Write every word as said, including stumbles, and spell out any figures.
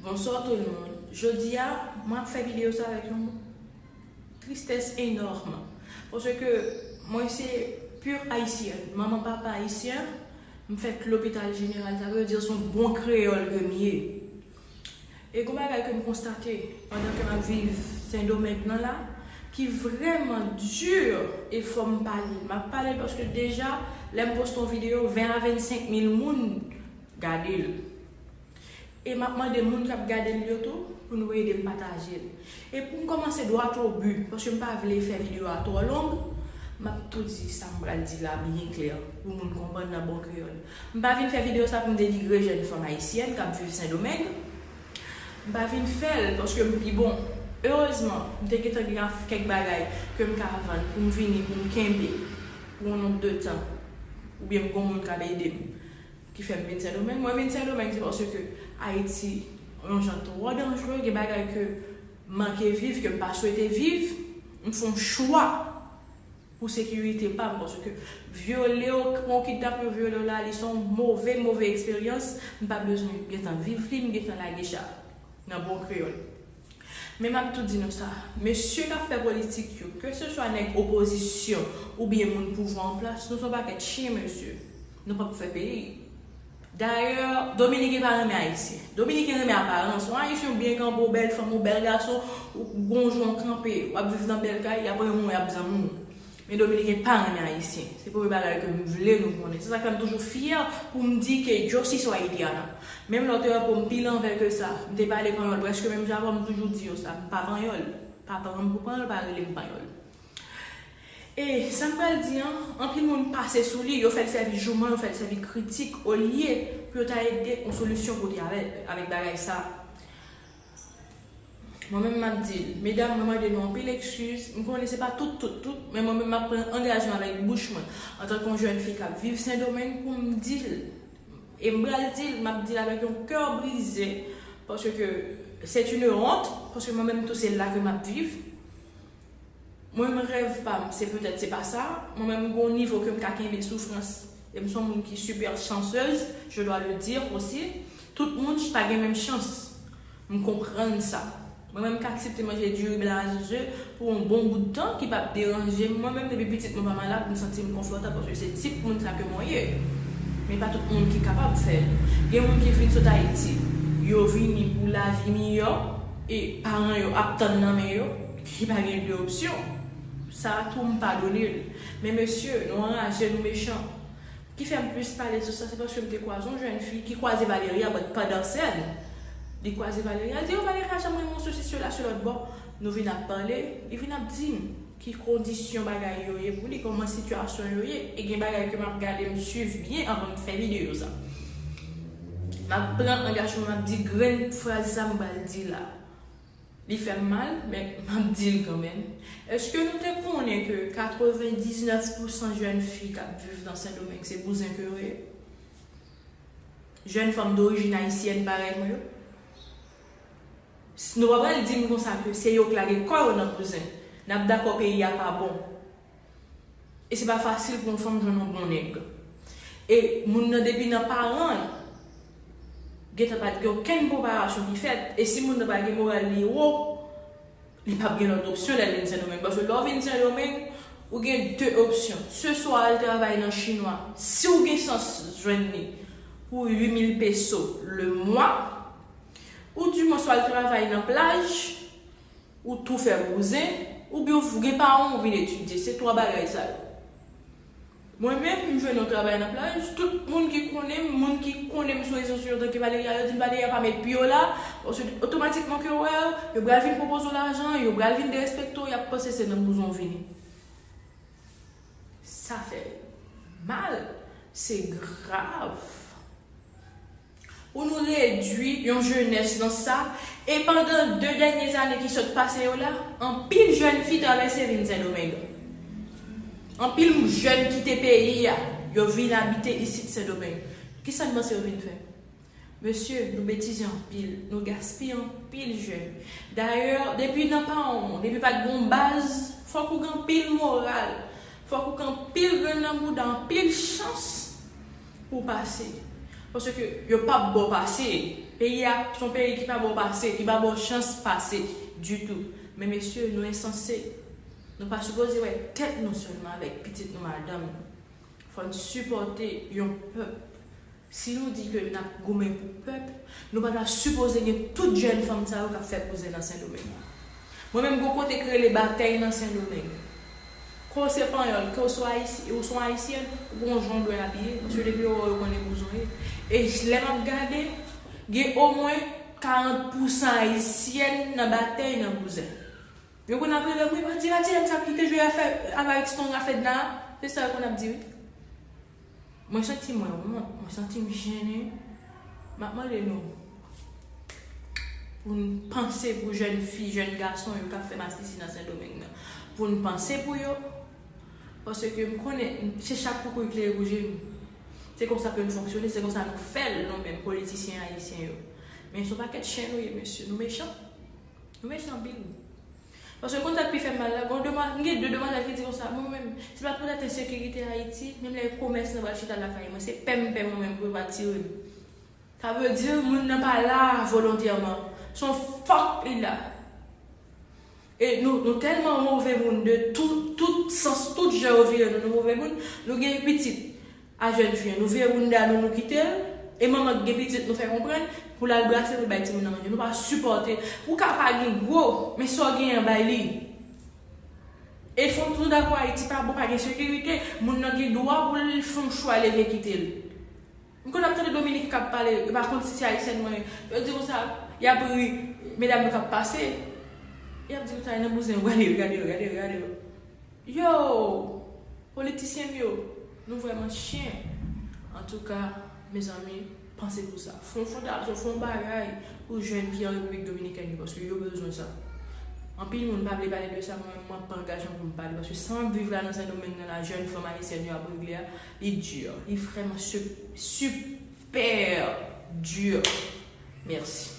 Bonsoir tout le monde. Jodi a, mwen ap fè videyo sa avèk yon tristès enòm. Paske mwen se pur ayisyen. Manman, papa ayisyen. M fèt lopital jeneral. Sa vle di se yon bon kreyòl ke m ye. E gon bagay ke m konstate pandan ke m ap viv Sendomeng nan la, ki vrèman di, e fò m pale. M ap pale paske deja, lè m poste yon videyo, ven a vennsenk mil moun gade l. E m ap mande moun k ap gade l yo tou pou nou ede m pataje l. E pou m kòmanse droit au but, paske m pa vle fè videyo a twò long, m ap tou di sa m pral di la byen klè pou moun konprann nan bon kreyòl. M pa vin fè videyo sa pou m denigre jèn fanm ayisyèn k ap viv Sendomeng. M pa vin fè l paske m pi bon. Erezman, m te gentan gen kèk bagay ke m ka vann pou m vini, pou m kenbe pou yon nonb de tan, oubyen m gon moun k ap ede m ki fè m vin Sendomeng. Mwen vin Sendomeng, se paske Ayiti yon jan twò danjere, gen bagay ke m manke viv, ke m pa swete viv, m fè yon chwa pou sekirite pa m, paske vyole w, pran w kidnape w, vyole w la, li se yon move, move eksperyans, m pa bezwen gentan viv li, m gentan lage cha nan bon kreyòl. Men m ap tou di nou sa, mesye k ap fè politik yo, keseswa nèg opozisyon oubyen moun pouvwa an plas, nou se yon pakèt chen, mesye. Nou p ap fè peyi. Dayè, Dominiken pa renmen Ayisyen. Dominiken renmen aparans. Yon Ayisyen, ou byen kanpe, ou bèl fanm, ou bèl gason, ou gon jan w kanpe, w ap viv nan bèl kay, y ap renmen w, y ap zanmi w. Men Dominiken pa renmen Ayisyen. Se premye bagay ke m vle nou konnen. Se sa k fè m toujou fyè pou m di ke yo sí soy haitiana. Menm lè w te wè po m pi lanvè ke sa, m te pale panyòl prèske menm jan avè w, m toujou di yo sa. M pa panyòl. Pa pran m pou panyòl, pa rele m panyòl. E sa m pral di an, anpil moun pase sou li, yo fè l sèvi jouman, yo fè l sèvi kritik, olye pou yo ta ede yon solisyon pote avè, avèk bagay sa. Mwen menm m ap di l, medam, mwen mande nou anpil ekskiz. M konnen se pa tout, tout, tout, men mwen menm m ap pran angajman avèk bouch mwen, antanke yon jèn fi k ap viv Sendomeng, pou m di l. E m pral di l, m ap di l avèk yon kè brize, paske c'est une honte, paske mwen menm tou se la ke m ap viv. Mwen menm rèv pa m, se petèt se pa sa. Mwen menm m gon nivo ke m ka kenbe soufrans. E m se yon moun ki super chanceuse, je dois le dire aussi. Tout moun pa gen menm chans. M konprann sa. Mwen menm m ka aksepte manje diri blan a zeze pou yon bon bout tan ki p ap deranje m. Mwen menm depi pitit mwen pa malad, m santi m konfòtab paske se tip moun sa ke mwen ye. Men pa tout moun ki kapab fè l. Gen moun ki vin sot Ayiti, yo vini pou lavi miyò e paran yo ap tann nan men yo, ki pa gen de opsyon. Sa a tou m padone l. Men mesye, nou anraje, nou mechan. Ki fè m plis pale sou sa, se paske m te kwaze yon jèn fi ki kwaze Valeria, but pandan sèn, li kwaze Valeria, li di, "Oh, Valeria janm renmen w, sesi, sela, se lòt bò." Nou vin ap pale, li vin ap di m ki kondisyon bagay yo ye pou li, kòman sitiyasyon yo ye. E gen bagay ke m ap gade, m swiv byen anvan m fè videyo sa. M ap pran angajman, m ap di grenn fraz sa m pral di la. Li fè m mal, men m ap di l kanmenm. Èske nou te konnen ke katrevendiznèf pousan jèn fi k ap viv nan Sendomeng se bouzen ke yo ye? Jèn fanm dorijin ayisyèn parèy mwen yo? S-, nou pa pral di m konsa ke se yo k lage kò yo nan bouzen. N ap dakò peyi a pa bon. E se pa fasil pou yon fanm jwenn yon bon nèg. E moun nan depi nan paran l, gentan pa t gen okenn preparasyon ki fèt. E si moun nan pa gen moral li wo, li p ap gen lòt opsyon lè l vin Sendomeng. Paske lè w vin Sendomeng, ou gen de opsyon. Se swa al travay nan chinwa, si w gen chans jwenn li pou uit mil peso le mwa, ou dimwens w al travay nan plaj, ou tou fè bouzen, oubyen w gen paran w vin etidye. Se twa bagay sa yo. Mwen menm, m jwenn yon travay nan plaj, tout moun ki konnen m, moun ki konnen m sou rezo sosyo antanke Valeria, yo di m Valeria pa met pye w la, paske otomatikman ke yo wè w, yo pral vin pwopoze w lajan, yo pral vin derespekte w, y ap panse se nan bouzen w vini. Sa fè mal, se grav. Pou nou redwi yon jenès nan sa, e pandan de dènye zane ki sot pase yo la, anpil jèn fi travèse vin Sendomeng. Anpil jèn kite peyi a, yo vin abite isit Sendomeng. Kisa n panse yo vin fè? Mesye, nou betize anpil, nou gaspiye anpil jèn. Dayè, depi nan paran w, depi pa t gon baz, fòk ou gen anpil moral, fòk ou gen anpil grenn nan bouda, anpil chans pou w pase. Paske yo p ap ba w pase. Peyi a se yon peyi ki pa ba w pase, ki pa ba w chans pase ditou. Men mesye, nou ensanse. Nou pa sipoze wè tèt nou sèlman avèk pitit nou, madanm nou. Fò n sipòte yon pèp. Si nou di ke n ap goumen pou pèp, nou pa ta sipoze gen tout jèn fanm sa yo k ap fè bouzen nan Sendomeng. Mwen menm, gon kote k rele Batèy nan Sendomeng. Ke w se panyòl, ke w se ayisyen, ou se yon ayisyèn, ou gon jan w dwe abiye, paske depi yo wè w, yo konnen bouzen w ye. E lè m ap gade, gen omwen karant pousan ayisyèn nan Batèy nan bouzen. Yo konn ap rele m, wi, pati, pati, m sa kite jwe afè avè Strong a Fedna. Se sa yo konn ap di, wi. Mwen santi mwen wont, mwen santi m jennen. M ap mande nou pou n panse pou jèn fi, jèn gason yo k ap fè masisi nan Sendomeng nan. Pou n panse pou yo, paske m konnen se chat koukouy k leve pou je nou. Se konsa ke n fonksyone, se konsa nou fè l, nou menm politisyen ayisyen yo. Men se yon pakèt chen nou ye, mesye, nou mechan. Nou mechan anpil. Paske konn sa k pi fè m mal la, gon demwa-, m gen de demwazèl ki di konsa, mwen menm, si pa t poutèt ensekirite Ayiti, menm lè komès nan pral chita lakay mwen, se pè m pè mwen menm pou yo pa tire m. Sa vle di, moun nan pa la volontèman. Se yon fòk li la. E nou, nou tèlman move moun de tout, tout sans, tout jan yo vire nou, nou move moun, nou gen pitit. A jèn fi an, nou vire bounda nou, nou kite l, e manman k gen pitit, nou fè konprann, pou l al brase, pou l bay timoun nan manje. Nou pa sipòte. Ou ka pa gen gwo, men sa w genyen, bay li. E fòk nou dakò, Ayiti pa bon, pa gen sekirite, moun nan gen dwa pou l fè yon chwa leve kite l. M konn ap tande Dominik k ap pale, yo pa konn si se ayisyèn mwen ye. Yo di konsa, y ap ri, medam yo k ap pase. Y ap di konsa, nan bouzen yo, gade yo, gade yo, gade yo, gade yo. Yo! Politisyen m yo, nou vrèman chen. Antouka, mezanmi, panse pou sa. Fè yon fondasyon, fè yon bagay pou jèn ki an Repiblik Dominikèn yo, paske yo bezwen sa. Anpil moun pa vle pale de sa, mwen menm, mwen pa angaje m pou m pale, paske sa m ap viv la nan Sendomeng nan, la jèn fanm ayisyèn yo ap regle a, li di, li vrèman su-, super di. Mèsi.